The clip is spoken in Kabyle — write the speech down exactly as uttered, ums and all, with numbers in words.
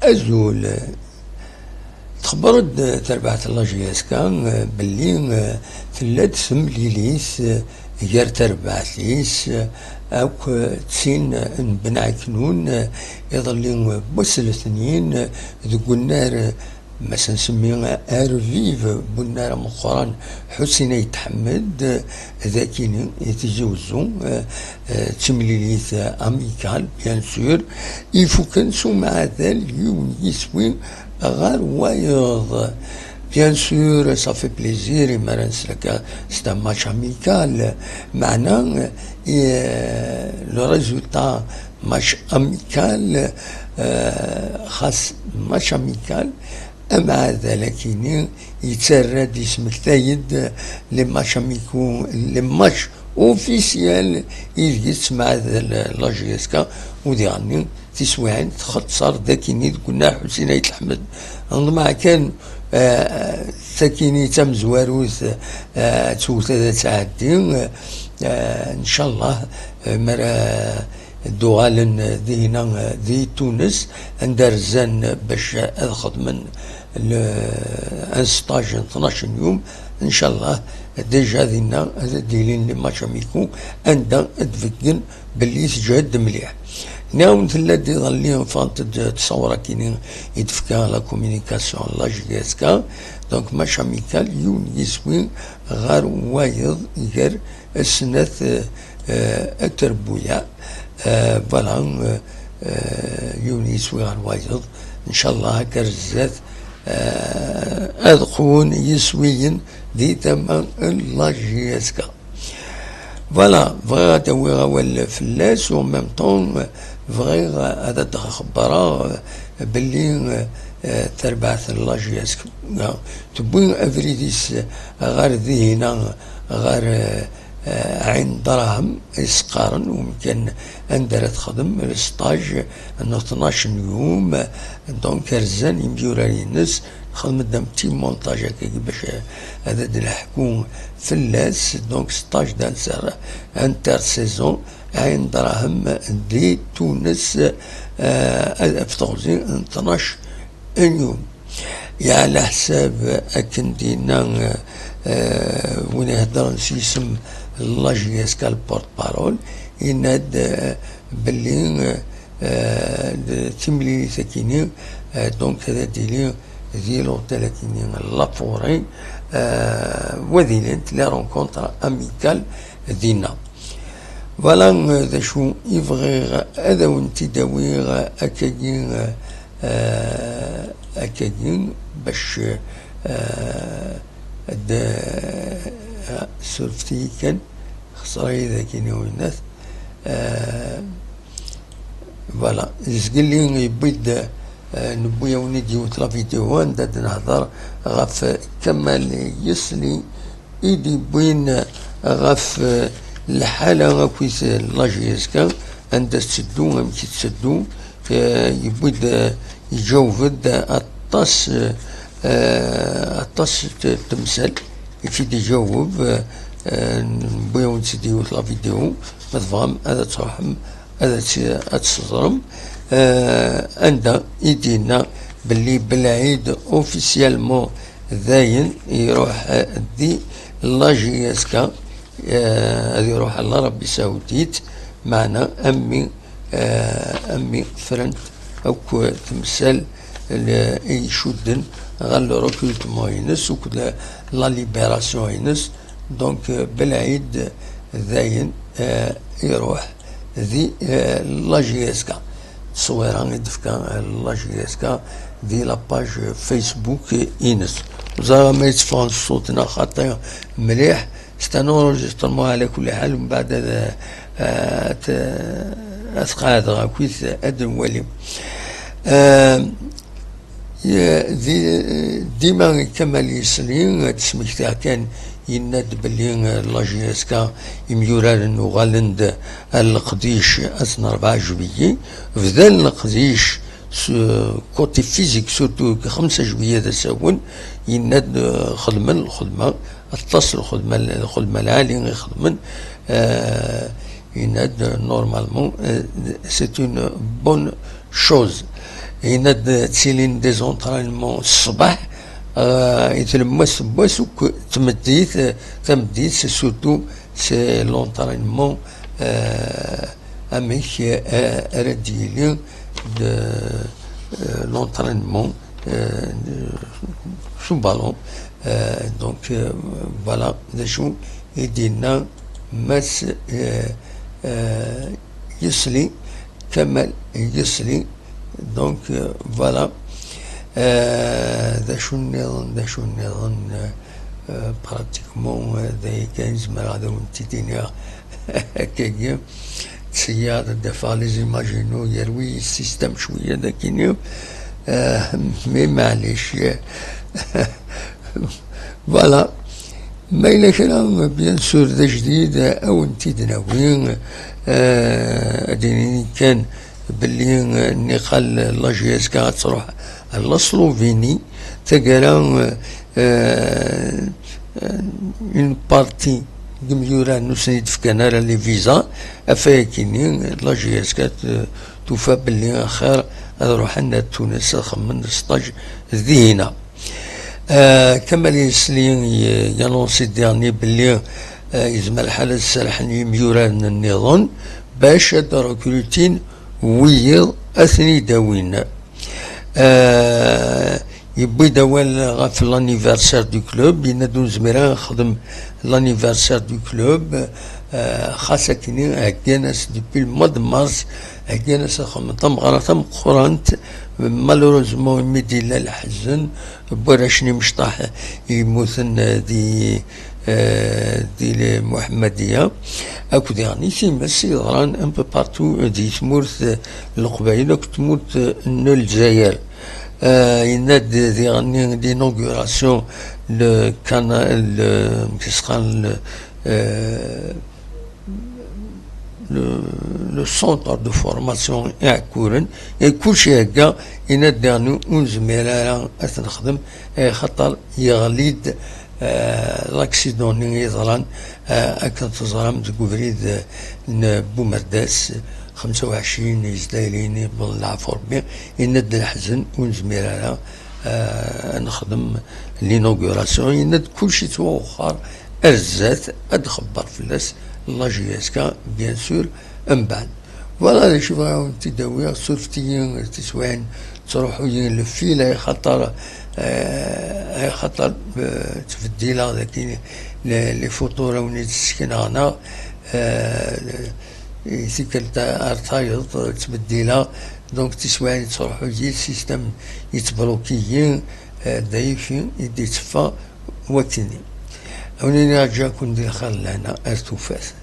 Azul. Txebber-d terbaɛt n la J S K belli tella-d temlilit gar terbaɛt-is akk d tin n Ben Ɛeknun iḍelli n wass letnin deg unnar, ma s-nsemmi, arbib n unnar ameqqran Ḥusin Ayt Ḥmed, d akini i Tizi Wezzu, eh, eh, d timlilit amicale, bien sûr, ifuken s umeɛdal yiwen yiswi ɣer wayeḍ. Bien sûr, ça fait plaisir, imi ara neslek, c'est un match amical, meɛna, eh, le résultat, match amical, eh, xas match amical, ameɛdal akini yettarra-d, yesmektay-d les matchs amicaux, les matchs officiels ideg tettmeɛdal la J S K, u diɣenni tiswiɛin txeṣṣer d akini deg unnar Ḥusin Ayt Ḥmed. Nḍemmeɛ kan, eh, d takini d tamezwarut, eh, ad tewwet ad tɛeddi, eh, ncallah, eh, mi ara d-uɣalen dinna di Tunes, anda rzan bac ad xedmen le, un stage n tnac n yum. Ncallah, déjà dinna ad d-ilin les matchs amicaux, anda ad d-beggen belli teǧhed mliḥ. Nniɣ-awen tella-d iḍelli, ffɣent-d ttṣawra-kini i d-tefka la communication n la J S K, donc match amical, yiwen yiswi ɣer wayeḍ gar snat, eh, eh, aterbuya. Eh, voilà, eh, eh, yiwen yiswi ɣer wayeḍ. Ncallah akka ar zdat, eh, ad qwun yiswiyen di tama n la J S K. Voilà, bɣiɣ ad awiɣ awal fell-as, u en même temps, bɣiɣ ad d-xebbreɣ belli, eh, tarbaɛt n la J S K tewwi abrid-is ɣer dihina, ɣer, eh, eh, Ɛin Dṛahem i s-qqaren, umkan anda ara texdem le stage n tnac n yum. Donc, rzan imyurar-ines, xedmen-d un petit montage akkagi bac ad d-neḥku fell-as. Donc, stage d'inter-, intersaison, Ɛin Dṛahem di Tunes, eh, ɣef teɣzi n tnac n yum. Yeɛla ḥsab akken d-yenna, eh, win iheddren s yisem n la J S K, le porte-parole, yenna-d, eh, belli, eh, d timlilit akini, eh, donc ad d-tili di l'hôtel akini La Forêt, eh, wa d-ilint les rencontres amicales dinna. Voilà, eh, d acu i bɣiɣ ad awen-t-id-awiɣ, eh, akkagi, eh, eh, akkagi, bac, eh, ad, eh, surfet-iyi kan, xesreɣ-iyi dagi winnat. Eh, voilà, zgelli yewwi-d, eh, newwi-awen-id yiwet la vidéo anda d-nehder ɣef Kamal Yesli, i d-yewwin ɣef, eh, lḥala akkit la J S K, anda tetteddu, amek i tetteddu, eh, yewwi-d, eh, iǧaweb-d aṭas, eh, aṭas n temsal i tt-id-iǧaweb, eh, eh, newwi-awen-tt-id yiwet la vidéo, ma tebɣam ad truḥem ad tt-, ad tt-teẓrem, eh, anda i d-yenna belli Belɛid officiellement dayen iruḥ, eh, di la J S K, eh, ad iruḥ ɣer l'Arabie Saoudite, meɛna ammi, eh, ammi frent akk temsal l-, i icudden ɣer le recrutement-ines akked la, la libération-ines. Donc, eh, Belɛid dayen, eh, iruḥ di, eh, la J S K. Ttṣewwira i d-tefka, eh, la J S K di la page Facebook-ines. Ur ẓriɣ ma yetteffeɣ ṣṣut neɣ xaṭi mliḥ. C'est un enregistrement ɛla kulli ḥal, mbeɛd ad, eh, ad, ad t-qeɛdeɣ akkit ad nwali. Eh, Ye-, di-, dima Kamal Yesli, ad d-smektiɣ kan, yenna-d belli, eh, la J S K imyuraren uɣalen-d ar leqdic ass n rebɛa juillet, bdan leqdic s côté physique, surtout deg xemsa juillet d asawen, yenna-d, eh, xedmen lxedma, aṭas lxedma, lxedma lɛali i xedmen, eh, Yenna-d, normalement, euh, c'est une bonne chose. Yenna-d, ttilin des entraînements ṣṣbeḥ, euh, i tlemmast n wass akk tmeddit, euh, tameddit, c'est surtout, c'est l'entraînement, euh, amek, euh, ara d-yili de, euh, l'entraînement, euh, de, sous ballon. Euh, donc, euh, voilà, d acu i d-yenna Mass, euh, euh, Yesli, Kamal Yesli. Donc, euh, voilà. Euh, d acu nniḍen, d acu nniḍen, euh, euh, pratiquement, euh, d aya kan zemreɣ ad awen-t-id-iniɣ. Akkagi, ttṣeyyideɣ ad d-afeɣ les images-inu, yerwi système cwiya dagi-ni. Euh, mais maɛlic. Voilà. Ma yella kra, bien sûr, d ajdid, ad wen-t-id-nawi. Euh, ad d-nini kan belli, euh, niqal la J S K ad truḥ ar la Slovénie. Taggara, euh, euh, une partie n yimyura ur sen-id-fkan ara les visas, ɣef wayagi-nni, la J S K t-, tufa belli axir ad ruḥen ar Tunes ad xedmen stage dihina. Euh, Kamal Yesli y-, yanonsi-d diɣenni belli, euh, yezmer lḥal ad serrḥen yimyuraren nniḍen bac ad rekrutin wiyiḍ ad ten-id-awin. Euh, yewwi-d awal ɣef l'anniversaire du club, yenna-d ur nezmir ara ad nexdem l'anniversaire du club, euh, xas akken heggan-as depuis le mois de mars, heggan-as ad xedmen tameɣra tameqqrant, malheureusement imi d-yella leḥzen n warrac n imecṭaḥ yemmuten di, euh, di Muḥemmadiya, akked diɣenni times yeḍran un peu partout di tmurt n Leqbayel akked tmurt n Lezzayer. Euh, yenna-d diɣenni l'inauguration le canal, le, qu'est-ce que le, euh, le, le centre de formation Iɛekkuren, i kulci hegga, yenna-d diɣenni ur nezmir ara ad t-nexdem, axaṭer yeɣli-d, euh, l'accident-nni yeḍran, euh, akken teẓram deg ubrid, euh, n Bumerdas, xemsa u ɛecrin yezdayen-nni, bon, leɛfu Rebbi, yenna-d leḥzen, ur nezmir ara, euh, ad nexdem l'inauguration, yenna-d kulci yettwawexxer ar zdat, ad d-xebber fell-as la J S K, bien sûr, mbeɛd. Voilà d acu bɣiɣ ad wen-t-id-awiɣ, surfet-iyi tiswiɛin ttruḥuyin le fil, ay xaṭer, euh, ay xaṭer, euh, ttbeddileɣ daki les, les photos ara wen-id-ssekneɣ, neɣ, euh, i tikkelt ar tayeḍ ttbeddileɣ, donc tiswiɛin ttruḥuyi, le système yettblokiyi, euh, d ayagi i d-yetteffeɣ wakini. Awen-iniɣ ǧǧan-ken di lxir lehna ar tufat.